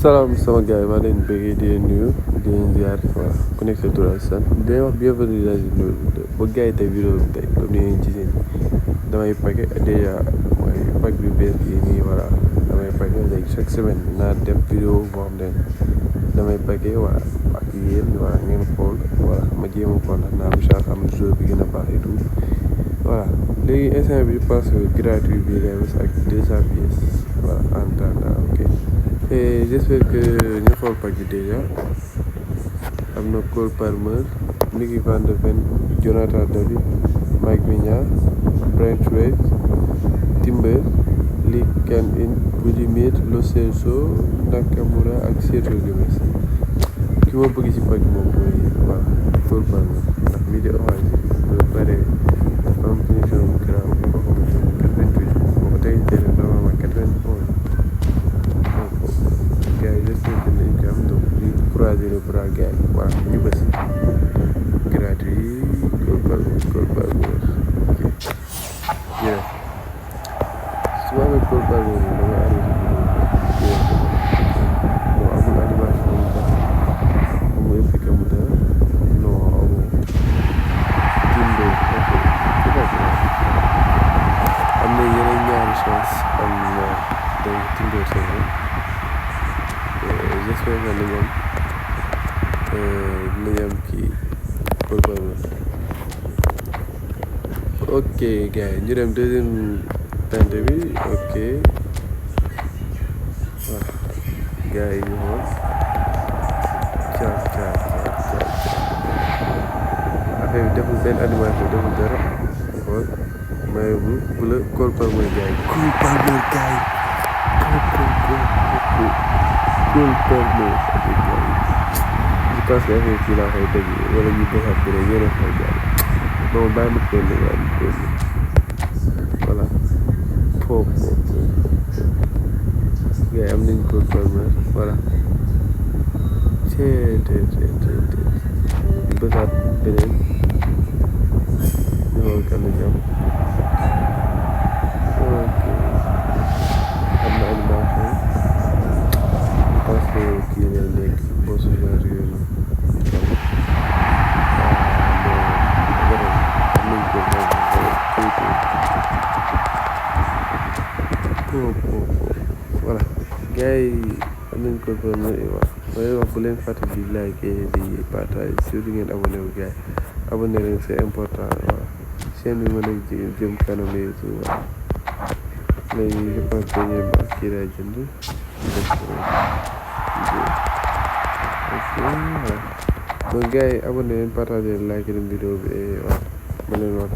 salaam sama gars yi maa leen bëggee di leen nuyu di leen ziar voilà ku nekk sa tur ak sant di leen wax bienvenue dans une nouvelle ba gars yi tey vidéo bi tey comme ni ngeen gisee damay pake déjà mooy pack bi bees yi nii voilà damay pake léegi chaque semaine naa def vidéo boo xam ne damay pake voilà ak yéen voilà ngeen xool voilà ma jéem a xool naa bu saa xam jour bi gën a baax et tout voilà léegi instant bi parce que gratuit bi lay was ak 200 pièces voilà en attendant ok. Et j'espère que ñu xool pack bi déjà am na Cole Palmer, Mickey Van de Ven, Jonathan David, Mike Maignan, Brent Trace, Timber, Lee Can-in, Budimir, Lo Celso, Nakamura ak Sergio Gomez. Ki ma bëgg ci pack moom mooy voilà Cole Palmer ndax bii di orange ba pare dafa am finition bu grave boo xamante ne 88 boo ko tegee terrain dama am 91. Gars yi j'espère que nañ ko am donc ñu croiser les bras gars yi voilà ñu bës gratuit Cole Palmer ok jërëjëf su ma amee Cole Palmer yi dama arrêté vidéo bon amul animation bu baax amul effet amul dara non amul timbe ok am na yeneen ñaari chance am na donc timbe c'est vrai. J'espère que dinañ am kii Cole Palmer ok gars yi ñu dem deuxième tente bi ok voilà gars yi ñu xool caab affaire bi deful benn animation deful dara ñu xool maillot bu bleu Cole Palmer gars yi Cole Palmer gars yi Cole Palmer je pense que affaire fii laa koy dégg wala ñu defaat bi rek yéen a xool gars yi non bàyyi ma kenn waaye mu kenn voilà foofu gars yi am nañ Cole Palmer voilà bësaat beneen ñu xool kan lañ am ok am na animation parce que kii lay nekk boo su genre yooyu voilà gars yi am nañ ko doon mooy wax bu leen fàtte di like di partage surtout ngeen abonné wu gars yi abonné leen c'est important voilà chaîne bi mën a jëm kanam et tout voilà léegi je pense que ñoom ak kii lay jënd ok voilà donc gars yi abonné leen partage leen like leen vidéo bi et voilà ma leen wax